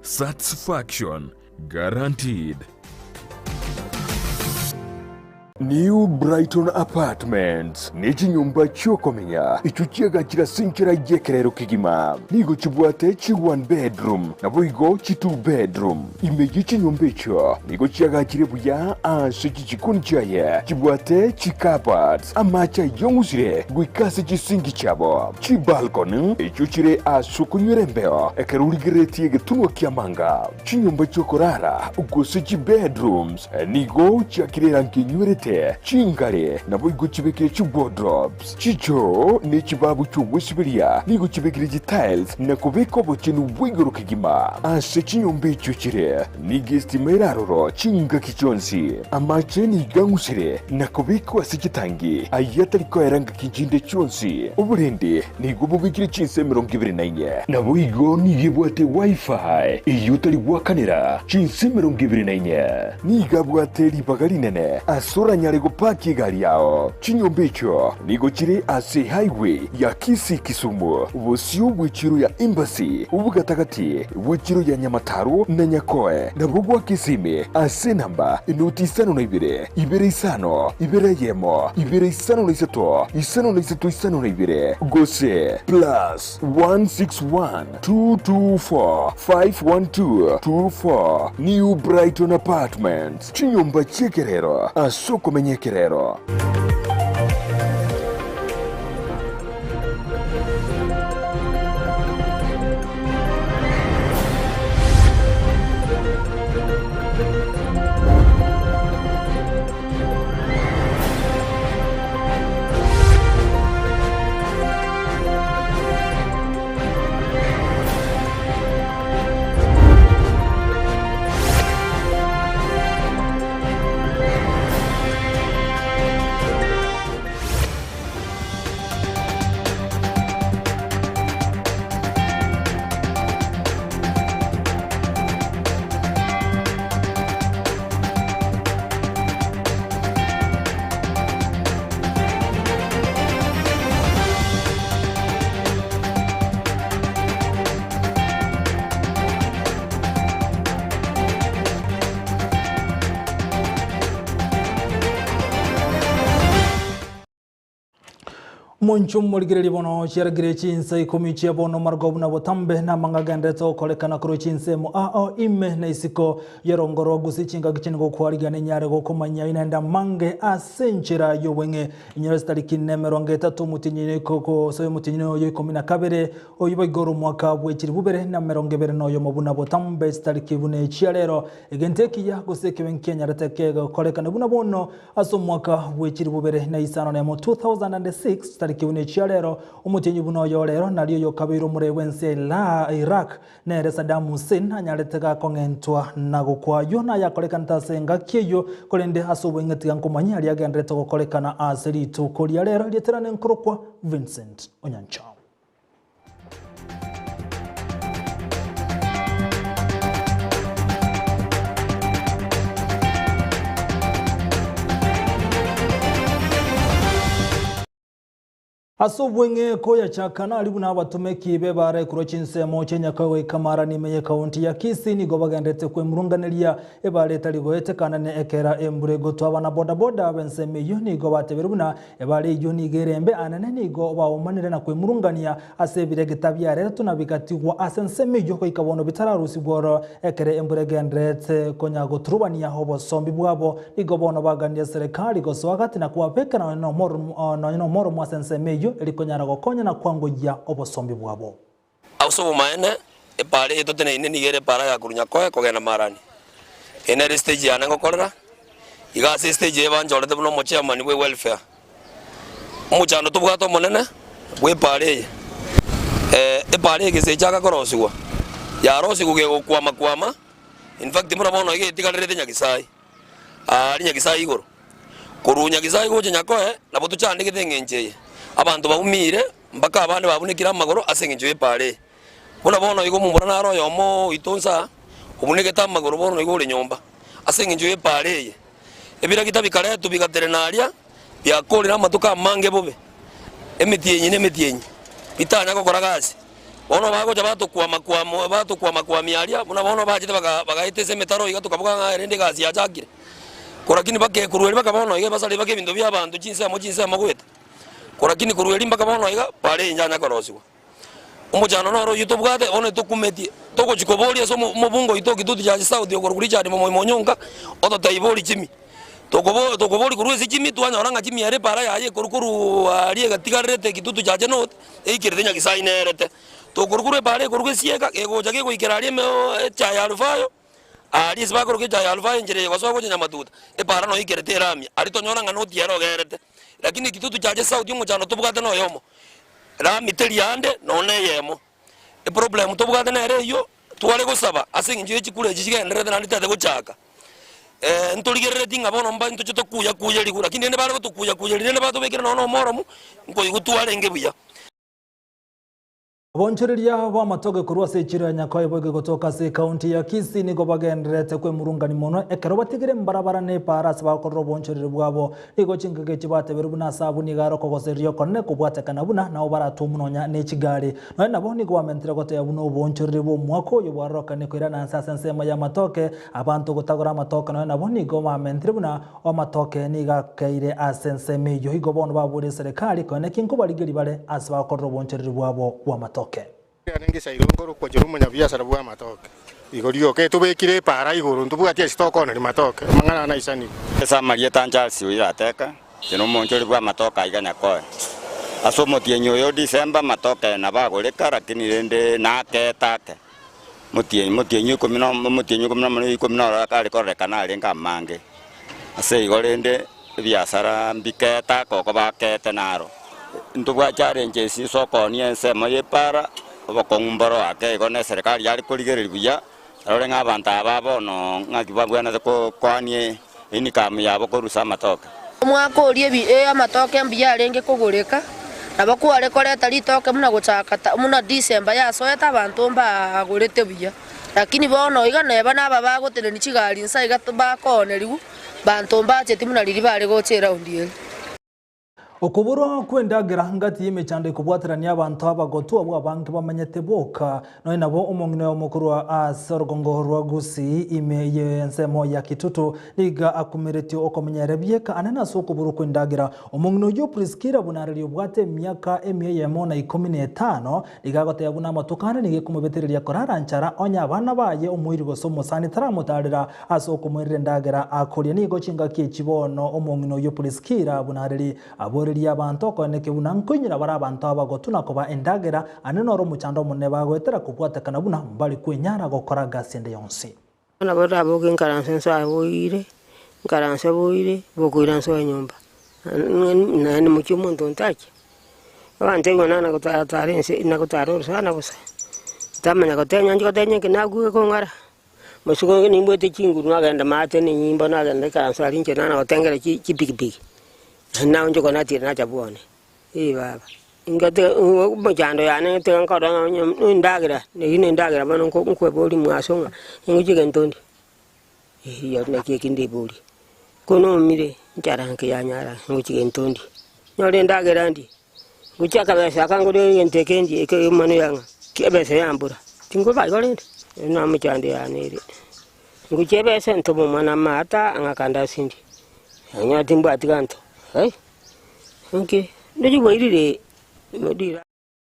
Satisfaction guaranteed. New Brighton Apartments ne chinyomba chi'okomenya echio chiagachire ase enchera y'ekerero kegima. Nigo chibwate chi one bedroom naboigo chi two bedroom. Ime ye chinyomba echio nigo chiagachire buya ase chichikoni chiaye chibwate chicupboards, amache ayong'usire goika ase chisinki chiabo, chibalcony echio chire ase okonywera embeo ekero origereretie egetunwa ki'amanga. Chinyomba chi'okorara gose chibedrooms nigo chiakire erangi enywerete, chingare naboigo chibekire chiwardrobes, chichoo ne chibabu chi'ogwesiberia nigo chibekire chitiles na kobeka obochenu bwa igoro kegima. Ase chinyomba echio chire nigo estima ere aroro chingaki chionsi. Amache nigo ang'usire na kobekwa ase chitangi ayio atari koera ngaki chinde chionsi. Oborende Nigo bobekire chinsa 24. Naboigo nigo ebwate Wi-Fi eyio otari goakanera chinsa 24. Nigo abwate ribaga rinene ase oranyare gopaki egari yao. Chinyomba echio nigo chire ase highway ya Kisii-Kisumu, bosio bw'echiro ya Embassy, obogatagati bw'echiro ya Nyamataro na Nyakoe, nabwo gwa Kisimi ase enamba enoti isano na ibere. Ibere isano, ibere eyemo, ibere isano na isato, isano na isato isano na ibere, gose plus 161 224 512 24 New Brighton Apartments, chinyomba chi'ekerero ase okomenya ekerero. Omonche omorigereria bono chiaragire chinsa ikomi chia bono marogo buna botambe na amang'a agenderete gokorekana korwa chinsemo ao ime na isiko y'orongo rwa Gusii chingaki chinde gokwarigana enyare gokomanya naende amange ase enchera y'obweng'e inyore chitariki nemerongo etato omotienyi gose omotienyi oyo ikomi na kabere oyio boigo ore omwaka bwe chilifu bibere na emerongo ebere na oyomo buna botambe chitariki buna echia rero egento ekiya gose ekebe nkianyarete kegokorekana buna bono Ase omwaka bwe chilifu bibere na isano nemo, 2006, chitariki buna echia rero, omotienyi buna oyo rero nario oyokabeire omorei bw'ense ya Iraq, nere Saddam Hussein, anyarete gakong'entwa na gokwa. Ayio nayakorekanete ase engaki eyio, korende ase oboing'e tiga nkomanye aria agenderete gokorekana ase rituko ria rero rieterane nkorokwa Vincent Onyancha. Ase obweng'e koyachaka nari buna abatomeki b'ebaara korwa chinsemo chia Nyakoe goika Marani ime y'ekaunti ya Kisii nigo bagenderete kwemurunganeria ebaara etari goetekana ne ekera embura egotwa. Abana bodaboda b'ensemo eyio nigo batebirie buna Ebara eyio nigo ere embe anene, nigo baomanire na kwemurungania ase ebiregeta biareretwe na bigatigwa ase ensemo eyio goika bono bitararusigwa oro. Ekero embura egendererete konya goturubania obosombi bwabo, nigo bono bagania serikali gosoa gati na kobabekera nonya nomoromo ase ensemo eyio eri konyara gokonya na kwangoyia obosombi bwabo. Ase obomaene, epaara eye toteneine nigo ere epaara ya korwa Nyakoe kogenda Marani. Eye nere estage yane ngokorera, iga ase estage eye banchorete buna omochairman bwe welfare. Omochando tobwate omonene bwa epaara eye, epaara eye gese echaka korosigwa, yarosigwa gegokwama kwama, in fact buna bono iga etigarerete Nyagisai, aaria Nyagisai igoro. Korwa Nyagisai gocha Nyakoe, nabo tochandegete eng'encho eye, abanto baumire. Mpaka abande babunekire amagoro ase engencho y'epaara eye. Buna bono igo omomura nare oyomo oito nsa obunegete amagoro bono igo ore nyomba ase engencho y'epaara eye. Ebiragita bikaretwa bigatenena aria, biakoorire amatuko amange bobe, emetienyi na emetienyi, bitanya gokora gasi. Bono bagocha batokwama-kwama batokwama-kwamia aria, buna bono bachete baka bagaeta ase emetaro iga tokaboka ng'a erende egasi yachakire. Korakini mpaka korwa erio mpaka bono iga ebasare mpaka ebinto bia abanto chinsemo chinsemo goeta. Korakini korwa erio mpaka bono iga, bare inche anya korosiwa. Omochando noro oyio tobwate bono etokumetie, togochia koboria ase omo omobunge oito o Kitutu Church South okorokwa Richard Momoima Onyonka, ototebie bori chimi. Tokobo tokoboria korwa ase chimi twanyora ng'a chimi ere epara yaye ekorwa korwa aria egatigarerete Kitutu Church North, eikerete Nyagisae nerete. Tokorwa korwa epara ekorwa gesieka, egocha gegoikera aria ime echae ya Alufayo, aria ase bakoroka echae ya Alufayo enchera eye gosoa gocha Nyamatuta, epara noyo eikerete erami, aria tonyora ng'a noti ere ogerete. Lakini Kitutu Church South omochando tobwate noyomo. Rami teri ande nonya neyemo. Eproblem tobwate nere eyio, tware gosaba ase eng'encho ye chikura echi chigendererete naende titagete gochaka, ntorigerereti ng'a bono mba ntoche tokuya kuya ribu, lakini rende bare gotokuya kuya riria rende batobekire nonya na omoromu, nkoigwa twarenge buya. Oboonchoreria bw'amatoke korwa ase echiro ya Nyakoe boike gotoka ase ekaunti ya Kisii nigo bagendererete kwemurungania mono ekero batigire mbarabara na epaara ase bagokorera oboonchoreri bwabo. Nigo chingaki echi bateberwe buna ase abwo nigo are okogosereria okonene kobwatekana buna nabo baratwomwe nonya ne chigari. Nonya nabo nigo bamentire goteba buna oboonchoreri bw'omwaka oyo bwarorokanie koirana nse ase ensemo y'amatoke, abanto gotagora amatoke nonya nabo nigo bamentire buna amatoke nigo akeire ase ensemo eyio. Igo bono baborie eserekari konya naki nkobarigeria bare ase bagokorera oboonchoreri bwabo bw'amatoke. Riarenge Sailo nkorokwa Joro omonyabiasara bw'amatoke. Igo rioka etobekire epaara igoro, ntobwati ase tokooneria matoke, amang'ana aya naisanire. Ase amarieta a Charles Oira Ateka, inche nomonchori bw'amatoke aiga Nyakoe. Ase omotienyi oyo o December amatoke nabo agoreka lakini rende nakete ake. Motienyi motienyi o ikomi na omotienyi o ikomi na omo na ikomi na oro akare kororekana arenge amange. Ase igo rende ebiasara mbikete ake oko bakete naro. Ntobwate challenges ase okoonia ensemo ya epara, obokong'u mboro ake igo na eserekari yare korigereria buya, arore ng'a abanto aba bono ng'aki babwenerete koania income yabo korwa ase amatoke. Omwaka oria ebi amatoke mbuya arenge kogoreka, nabo kware koreta ritoke buna gochaka ta buna December yasoete abanto mbagorete buya. Lakini bono iga neba naba bagotenenia chigari inse iga bakoonerigwa, banto mbacheti buna riria bare gocha eraundi ere. Okoborwa kw'endagera ngati y'emechando ekobwaterania abanto abagotu abwo abange bamenyete boka. Nonya nabo omong'ina oyomo korwa ase orogongo rwa Gusii ime y'ensemo ya Kitutu nigo akumeretie okomenya ere bieka anene ase okoborwa kw'endagera. Omong'ina oyio Priskila buna areria obwate emiaka emia eyemo na ikomi na etano nigo agoteba buna amatuko ande nigo ekomobetereria korara nchara onye abana baye omoiri gose omosani taramotarera Ase okomoirera endagera akoria nigo chingaki echi bono omong'ina oyio Priskila buna areri aborerie abanto okoeneke buna nkoinyora bare abanto abagotu na kobaa endagera, ande noro omochando omonene bagoetera kobwatekana buna mbare kwenyara gokora gasi ende yonsi. Nabo ndaboke nkaranse nsoe boire, nkaranse boire, bokoira nsoe nyomba, naende mochie omonto ntache. Abanto igoro nana gotara tara ense nagotara orosana bosa, ntamanya gotenya nchi gotenya eke nakure kong'ara. Mosike oyo nimbwete chinguru nagenda maate nenyimbo nagenda ikaranso aria inche nana gotengera chi chipikipiki, naende naonchoka konatira nacha bwone, eh baba. Ingate omochando yane tiga nkore onye endagera, neywo na endagera bono nko nkweboria mwaso ng'a ningochia gento ndi, eyio naki eki ndeborie. Ko nomire nchara nke yanyara ngochia gento ndi, nyore endagera ndie, Gochia akabesa aka ngore egento eke ndie eke emanwa ya ng'a ebesa yambura, tinkoba igo rende, ere namochando yane ere. Ngochia ebesa ntome omwana amaata ang'ake andasi ndie, nanyora timbwati ganto, ai, nki, ndoche bwairire rira.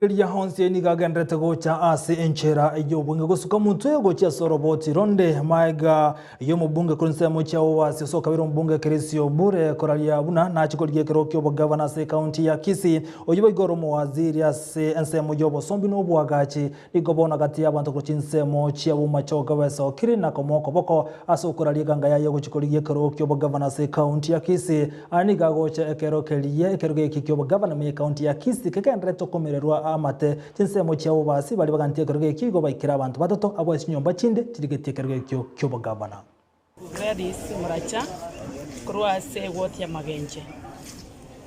Eria onsi nigo agenderete gocha ase enchera y'obwenge gosuka motwe gochia ase oroboti ronde maega y'omobunge korwa ensemo chia Owasi ase okabere omobunge Chris Obure koraria buna nache korigia ekerogo ki'obogavana ase ekaunti ya Kisii oyio boigo ore omowaziri ase ensemo y'obosombi na oboagachi nigo bono gati y'abanto korwa chinsemo chia Bomachoge besokire na komoa okoboko ase okoraria eganga yaye gochia korigia ekerogo ki'obogavana ase ekaunti ya Kisii Aya nigo agocha ekero keria ekerogo eke ki'obogavana ime y'ekaunti ya Kisii kegendererete okomererwa amate chinsemo chia obobasi baria bagantie ekerogo ekio igo baikire abanto batato abwo ase chinyomba chinde chirigetie ekerogo ekio ki'obogavana. Gladys Muracha korwa ase egoti ya Magenche.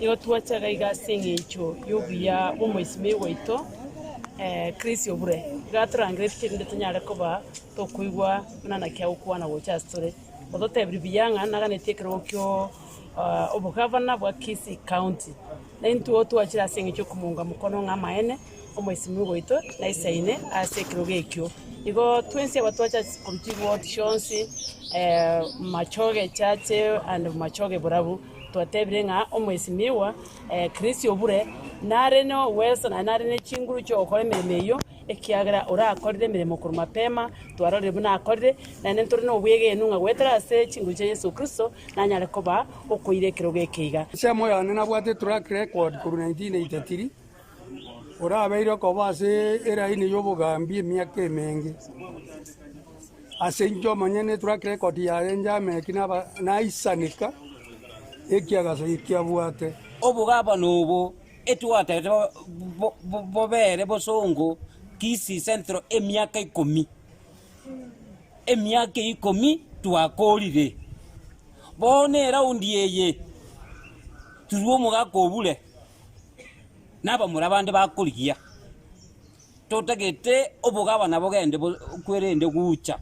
Nigo twachaga iga ase eng'encho y'obuya bw'omoisimia oito Chris Obure. Iga atorangeretie erinde tonyare koba tokoigwa buna naki agokwana gocha ase tore. Ototebirie buya ng'a naganetie ekerogo kio obogavana bwa Kisii County. Na intwe twachire ase eng'encho y'okomounga mokono ng'a amaene. Omoisimigwa oito naisaine ase ekerogo ekio. Igo twensi abatwacha korwa chigoti chionsi, Machoge Church and Machoge Borabu, twatebire ng'a omoisimigwa Chris Obure nare noweso naende nare ne chinguru chi'ogokora emeremo eyio, ekiagera orakorire emeremo korwa mapema, twarorire buna akorire, naende ntore nobwegenwa ng'a goetera ase chinguru chia Yeso Kristo nanyare koba okoira ekerogo eke iga. Ensemo yane nabwate track record korwa 1983, orabeire okoba ase eraini y'obogambi emiaka emenge. Ase inche omonyene track record yaye njameki naba naisaneka ekiagaso eki abwate. Obogabana obo etwatebete bobere bosongo Kisii Central emiaka ikomi, emiaka ikomi twakorire. Bono eraundi eye turwe omogaka obure, na abamura bande bakorigia, totagete obogabana bogende kwerende gocha.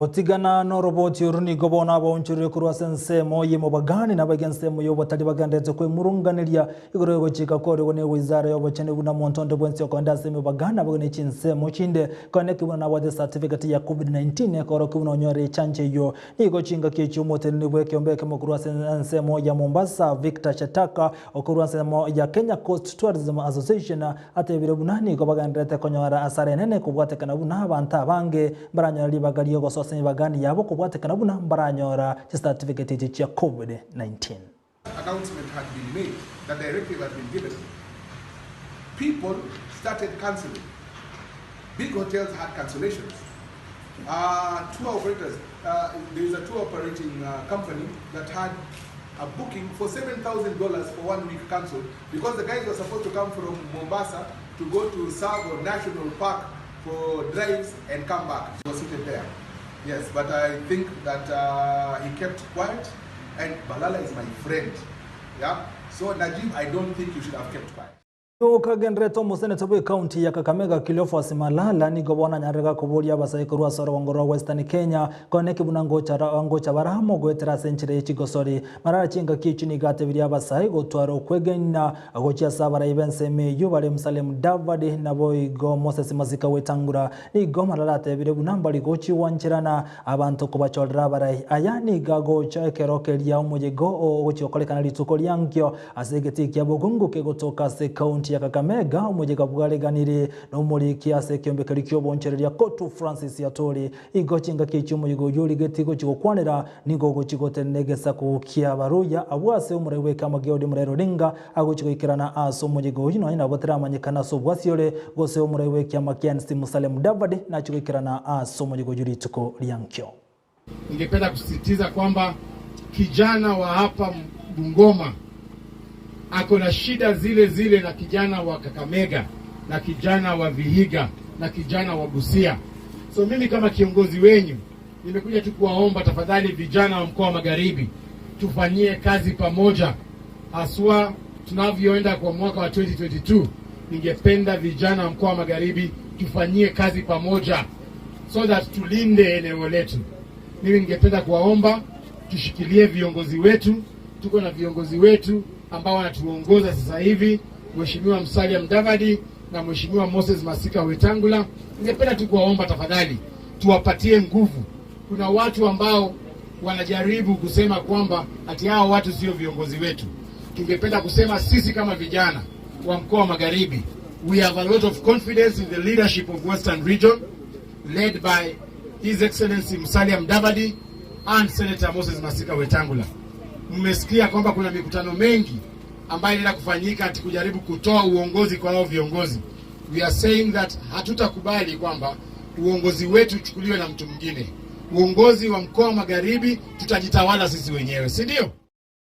Gotigana noroboti oru nigo bono abaonchorire korwa ase ensemo y'emobagani na abaiga ensemo y'obotari bagenderete kwemurunganeria igoro y'ogochika kworigwa n'ewizara y'obochenu buna monto onde bwensi okoenda ase emobagani abagwe ne chinsemo chinde koeneki buna nabwate certificate ya Covid-19 ekorokia buna onyore echanjo eyio. Nigo chingaki echio omoteneni bw'ekeombe ekemo korwa ase ensemo ya Mombasa Victor Chataka okorwa ensemo ya Kenya Coast Tourism Association Atebire buna nigo bagendererete konyora asara enene kobwatekana buna abanto abange mbaranyore ribaga ri'ogososa emibagani yabo kobwatekana buna mbaranyora chicertificate echi chia Covid-19. announcement had been made, the directive had been given, people started cancelling. Big hotels had cancellations. Uh, tour operators, uh, there is a tour operating uh, company that had a booking for $7,000 for one week cancelled because the guys were supposed to come from Mombasa to go to Tsavo National Park for drives and come back. He was seated there. Yes, but I think that uh, he kept quiet and Balala is my friend. Yeah. So Najib, I don't think you should have kept quiet. Okagendererete omoseneta bw'ecounty ya Kakamega Cleophas Malala nigo bono anyarire gakoboria abasae korwa ase orogongo rwa Western Kenya koeneki buna ngocha ngocha bare amo goetera ase enchera ye chigosori. Malala chingaki echio nigo atebirie abasae gotwara okwegena gochia ase abarai b'ensemo eyio bare Musalia Mudavadi naboigo Moses Masika Wetangula. Nigo Malala atebire buna mbari gochigwancherana Abanto kobachorera abarai. Aya nigo agocha ekero keria omoyega oo ogochia gokorekana rituko riankio ase egetii kia Bogongo kegotoka ase ekaunti ya Kakamega. Omoyega bwareganire nomoriki ase ekeombe keria ki'obonchoreria Kotu Francis Atwoli. Igo chingaki echio omoyega oyio origetie gochia gokwanera nigo ogochia gotenena egesaku ki'Abaluya abwo ase omorai bw'ekeama gia ODM Raila Odinga agochia goikerana ase omoyega oyio nonya nabo teramanyekana ase obwasi ore gose omorai bw'ekiama kia NC Musalia Mudavadi nachie goikerana ase omoyega oyio rituko ria nkio. Ningependa kusisitiza kwamba kijana wa hapa Bungoma ako na shida zile zile na kijana wa Kakamega na kijana wa Vihiga na kijana wa Busia. So mimi kama kiongozi wenyu nimekuja tu kuwaomba tafadhali, vijana wa mkoa wa Magharibi tufanyie kazi pamoja, haswa tunavyoenda kwa mwaka wa 2022. Ningependa vijana wa mkoa wa Magharibi tufanyie kazi pamoja so that tulinde eneo letu. Mimi ningependa kuwaomba tushikilie viongozi wetu. Tuko na viongozi wetu ambao wanatuongoza sasa hivi, Mheshimiwa Musalia Mudavadi na Mheshimiwa Moses Masika Wetangula. Ningependa tu kuwaomba tafadhali, tuwapatie nguvu. Kuna watu ambao wanajaribu kusema kwamba ati hao watu sio viongozi wetu. Tungependa kusema sisi kama vijana wa mkoa wa Magharibi, we have a lot of confidence in the leadership of Western Region led by His Excellency Musalia Mudavadi and Senator Moses Masika Wetangula. Mmesikia kwamba kuna mikutano mengi ambayo inaenda kufanyika ati kujaribu kutoa uongozi kwa hao viongozi. We are saying that hatutakubali kwamba uongozi wetu uchukuliwe na mtu mwingine. Uongozi wa mkoa wa Magharibi tutajitawala sisi wenyewe, si ndio?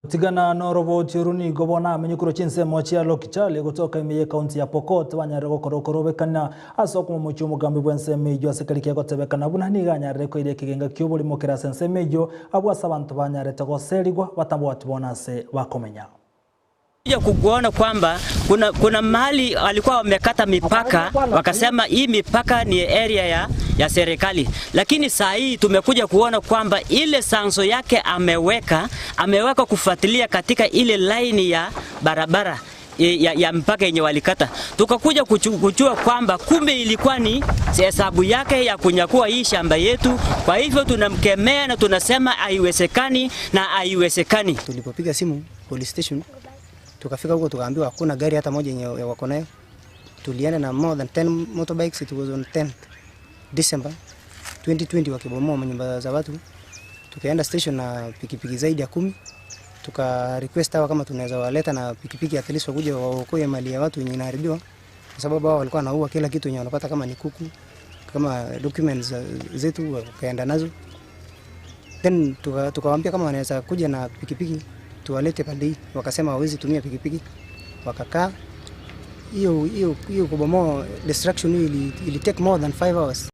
Gotigana noroboti oru nigo bono amenye korwa chinsemo chia Lokichali gotoka ime y'ekaunti ya Pokot banyarire gokora okorobekana ase okomomochia omogambi bw'ensemo eyio ase keria kegotebekana buna nigo anyarire koira ekegenga ki'oborimo kere ase ensemo eyio abwo ase abanto banyarete goserigwa batabwati bono ase bakomenya. Kuja kuona kwamba kuna, kuna mahali walikuwa wamekata mipaka wakasema hii mipaka ni area ya, ya serikali, lakini saa hii tumekuja kuona kwamba ile sanso yake ameweka ameweka kufuatilia katika ile laini ya barabara. ya, ya mpaka yenye walikata. Tukakuja kujua kwamba kumbe ilikuwa ni hesabu yake ya kunyakua hii shamba yetu. Kwa hivyo tunamkemea na tunasema haiwezekani na haiwezekani. Tulipopiga simu police station, tukafika huko tukaambiwa hakuna gari hata moja yenye wako nayo. Tulienda na more than 10 motorbikes, it was on 10th December 2020 wakibomoa manyumba za watu. Tukaenda station na pikipiki zaidi ya 10, tuka request hawa kama tunaweza waleta na pikipiki at least wakuje waokoe mali ya watu yenye inaharibiwa, kwa sababu hao walikuwa wanaua kila kitu yenye wanapata, kama ni kuku, kama documents zetu wakaenda nazo. Then tukawaambia kama wanaweza kuja na pikipiki tuwalete pande hii, wakasema hawezi tumia pikipiki, wakakaa. Hiyo kubomoa destruction hiyo ili take more than 5 hours.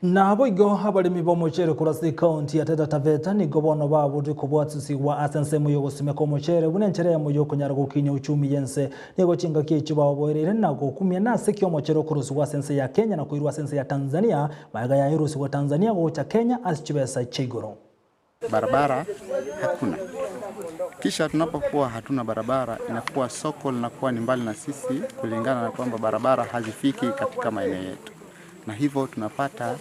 Nabo igo abarimi b'omuchere kurasa ekaunti ya Taita Taveta nigo bono baburi kobwatisiwa ase ensemo yogosimeka omuchere buna enchera emo yokonyara gokinya uchumi yense nigo chingaki echi baoboereire na gokumia nase ki omuchere okorosiwa ase ense ya Kenya na koirwa ase ense ya Tanzania maega yairosiwa Tanzania gocha Kenya ase chibesa chia igoro. Barabara hakuna. Kisha tunapokuwa hatuna barabara, inakuwa soko linakuwa ni mbali na sisi, kulingana na kwamba barabara hazifiki katika maeneo yetu, na hivyo tunapata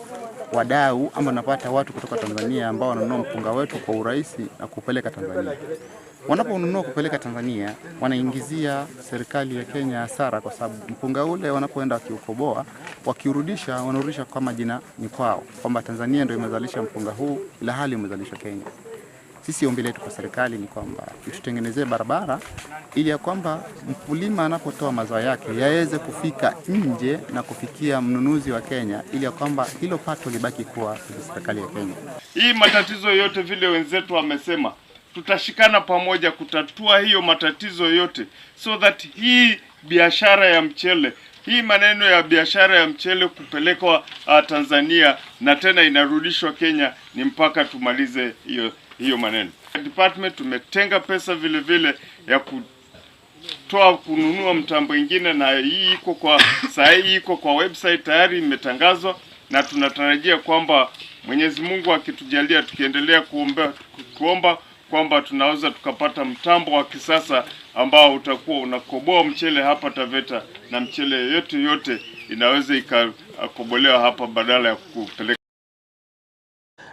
wadau ama tunapata watu kutoka Tanzania ambao wananunua mpunga wetu kwa urahisi na kupeleka Tanzania. Wanaponunua kupeleka Tanzania, wanaingizia serikali ya Kenya hasara, kwa sababu mpunga ule wanapoenda wakiukoboa, wakiurudisha, wanarudisha kama jina ni kwao, kwamba Tanzania ndio imezalisha mpunga huu, ila hali umezalishwa Kenya. Sisi ombi letu kwa serikali ni kwamba itutengenezee barabara ili ya kwamba mkulima anapotoa mazao yake yaweze kufika nje na kufikia mnunuzi wa Kenya, ili ya kwamba hilo pato libaki kuwa kwenye serikali ya Kenya. Hii matatizo yote vile wenzetu wamesema, tutashikana pamoja kutatua hiyo matatizo yote, so that hii biashara ya mchele, hii maneno ya biashara ya mchele kupelekwa Tanzania na tena inarudishwa Kenya, ni mpaka tumalize hiyo maneno. Department tumetenga pesa vile vile ya kutoa kununua mtambo ingine, na hii iko kwa saa hii iko kwa website tayari imetangazwa, na tunatarajia kwamba Mwenyezi Mungu akitujalia, tukiendelea kuomba kwamba tunaweza tukapata mtambo wa kisasa ambao utakuwa unakoboa mchele hapa Taveta, na mchele yote yote inaweza ikakobolewa hapa badala ya kupeleka.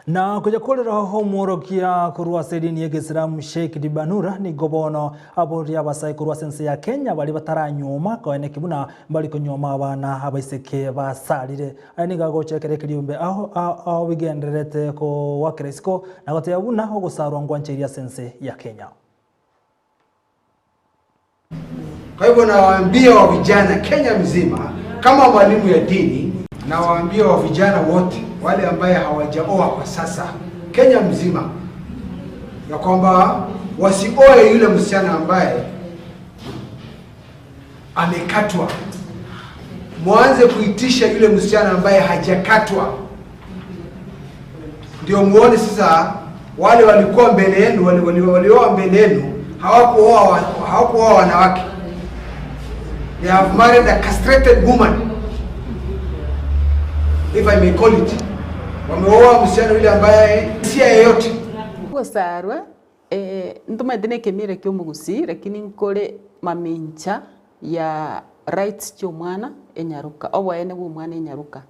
Na kuja kolera omworokia korwa ase edini ya Egeisilamu Sheikh Dibanura nigo bono aboria abasai korwa ase ense ya Kenya bari bataranyoma koeneki buna bari konyoma abana abaiseke basarire. Aya nigo agochekera ekeriombe aho bigendererete kowakera isiko na goteba buna ogosarwa ngwancheirie ase ense ya Kenya. Kwa hivyo nawaambia wa vijana Kenya mzima, kama mwalimu ya dini, nawaambia wa vijana wote wale ambaye hawajaoa kwa sasa Kenya mzima, ya kwamba wasioe yule msichana ambaye amekatwa. Mwanze kuitisha yule msichana ambaye hajakatwa, ndio muone sasa wale walikuwa mbele yenu, walioa mbele yenu hawakuoa wanawake. They have married a castrated woman, if I may call it. Wameoa msichana yule ambaye si yeyote. Gosarwa ntumaete na ekemira kia omogusii lakini nkore mamincha ya rights chia omwana enyaruka oboene bwa omwana enyaruka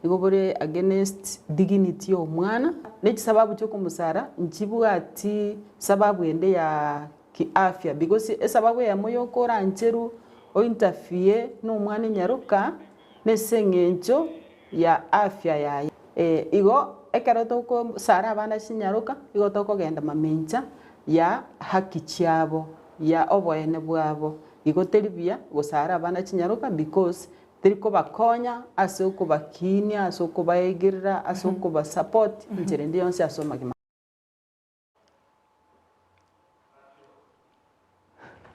nigo bore against dignity ya omwana na echisababu chia okomosara nchibwati sababu ende ya kiafya because esababu eyemo yokora ncheru ointerfere na omwana enyaruka na ase eng'encho ya afya yaye. Igo ekero tokosara abana chinyaruka igo tokogenda mamincha ya haki chiabo ya oboene bwabo. Igo teri buya gosara abana chinyaruka because teri kobakonya ase okobakinia ase okobaegerera ase okobasupport enchera ende yonsi ase omogima.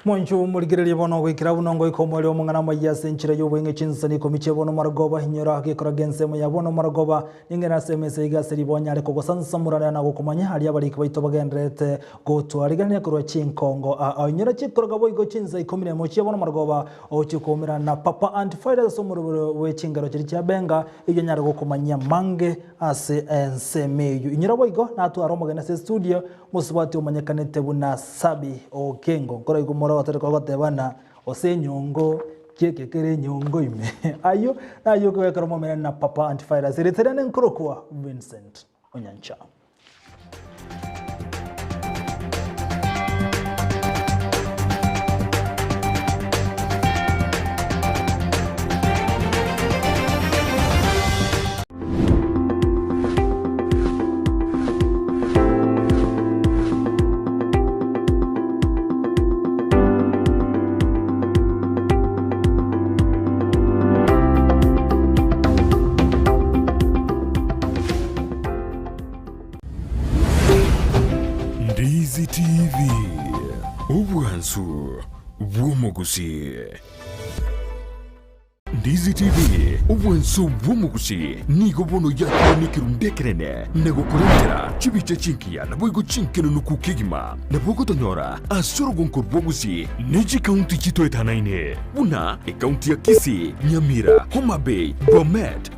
Mwancho murigererie bono goikera buno ngoika omweri omong'ana maiya ase enchera y'obweng'e chinsani ikomi chia bono marogoba inyora gekora gensemo ya bono marogoba ning'era ase emesa iga ase ribonyare kogosansamurana na gokomanya aria abariki baito bagenderete gotwarigania korwa chinkongo inyora chikoroga boigo chinsa ikomi na emo chia bono marogoba ochikomera na Papa Antivirus ase omoroboro bwe chingero chiri chia benga eywo nyare gokomanyia mange ase ensemo eywo. Inyora boigo natwara omogeni ase studio mosubati omanyekanete buna Sabi Okengo. Nkoro igo moro Nkore ogotereka ogotebana, Ose enyongo, kieke kere enyongo ime. Ayio nayio okogekera omomenene na Papa Antivirus. Erieta riane nkorokwa Vincent Onyancha. Ndizi TV, obwansu bw'omogusii. Ndizi TV, obwansu bw'omogusii, nigo bono yakire nekerundu ekenene na gokorentera chibicha chingiya naboigo chinkenenuku kegima. Nabo ogotonyora ase orogonko rw'Ogusii ne chikaunti chitoetanaine buna ekaunti ya Kisii, Nyamira, Homa Bay, Bomet,